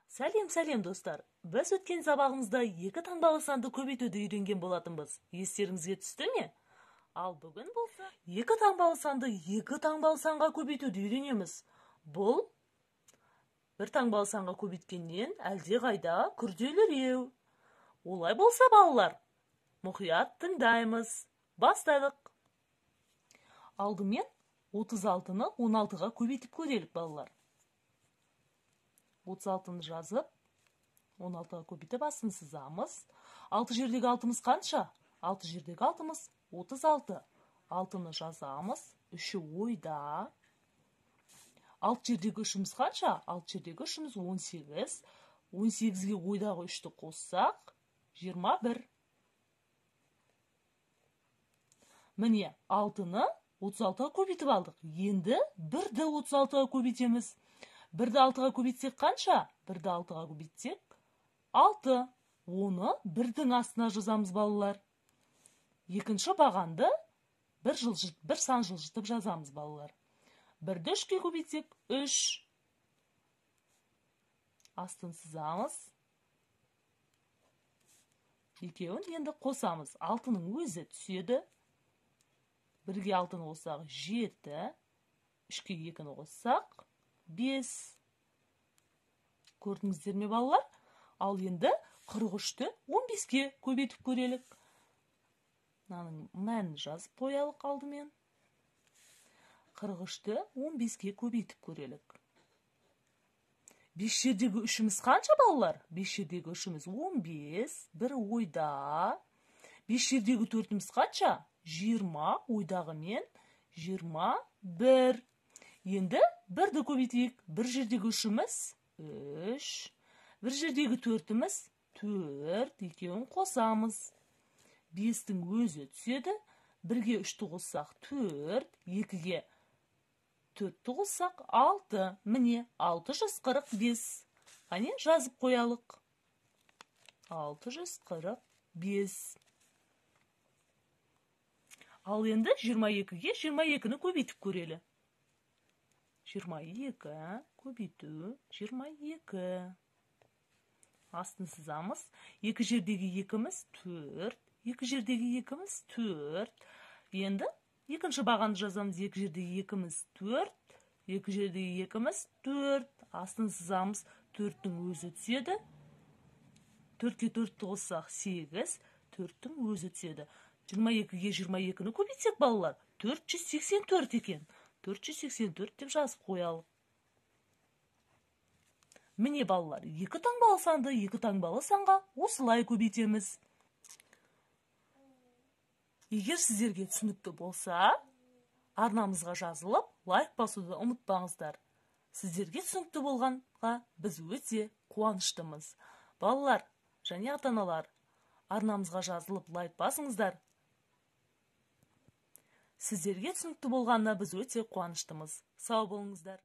Сәлем, сәлем, достар. Біз өткен сабағымызда екі таңбалы санды көбейтуді үйренген болатынбыз. Естеріңізге түсті ме? Ал бүгін болса, екі таңбалы санды екі таңбалы санға көбейтуді үйренеміз. Бұл бір таңбалы санға көбейткеннен әлде қайда күрделіреу. Олай болса, балалар, мұқият тыңдаймыз. Бастадық. Алдымен 36-ны 16-ға көбейтіп көрелік, балалар. 36-ны жазып, 16-ға көбейтіп астын сызамыз. 6 жердегі алтымыз қанша? 6 жердегі алтымыз 36. 6-ны жазамыз, 3-і ойда. 6 жердегі үшіміз қанша? 6 жердегі үшіміз 18. 18-ге ойдағы 3-ті қоссақ, 21. Міне, 6-ны 36-ға көбейтіп алдық. Енді 1-ді 36-ға көбейтеміз. 1-ді 6-ға көбейтсек қанша? 1-ді 6-ға көбейтсек 6. Оны 1-дің астына жазамыз, балалар. Екінші бағанды бір сан жылжытып жазамыз, балалар. 1-ді 3-ке көбейтсек 3. Астын сызамыз. Екеуін енді қосамыз. 6-ның өзі түседі. 1-ге 6-ны қоссақ 7, 3-ке 2-ні қоссақ 5. Көрдіңіздер ме, балалар? Ал енді 43-ті 15-ке көбейтіп көрелік. Мынаның мәнін жазып қоялық алдымен. 43-ті 15-ке көбейтіп көрелік. 5 жердегі үшіміз қанша, балалар? 5 жердегі үшіміз 15, бір ойда. 5 жердегі төртіміз қанша? 20, ойдағымен 21. Енді 1-ді көбейтейік. 1 жердегі үшіміз 3, 1 жердегі төртіміз 4, екеуін қосамыз. 5-тің өзі түседі. 1-ге 3-ті қоссақ 4, 2-ге 4-ті қоссақ 6. Міне, 645. Қане, жазып қоялық. 645. Ал енді 22-ге 22-ні көбейтіп көрелі. 22 көбейту 22. Астын сызамыз. 2 жердегі екіміз 4. 2 жердегі екіміз 4. Енді екінші бағанды жазамыз. 2 жердегі екіміз 4. 2 жердегі екіміз 4. Астын сызамыз. 4-тің өзі түседі. 4-ке 4-ті қоссақ 8. 4-тің өзі түседі. 22-ге 22-ні көбейтсек, балалар, 484 екен. 484 деп жазып қоялық. Міне, балалар, екі таңбалы санды екі таңбалы санға осылай көбейтеміз. Егер сіздерге түсінікті болса, арнамызға жазылып, лайк басуды ұмытпаңыздар. Сіздерге түсінікті болғанға біз өте қуаныштымыз. Балалар және ата-аналар, арнамызға жазылып, лайк басыңыздар. Сіздерге түсінікті болғанына біз өте қуаныштымыз. Сау болыңыздар.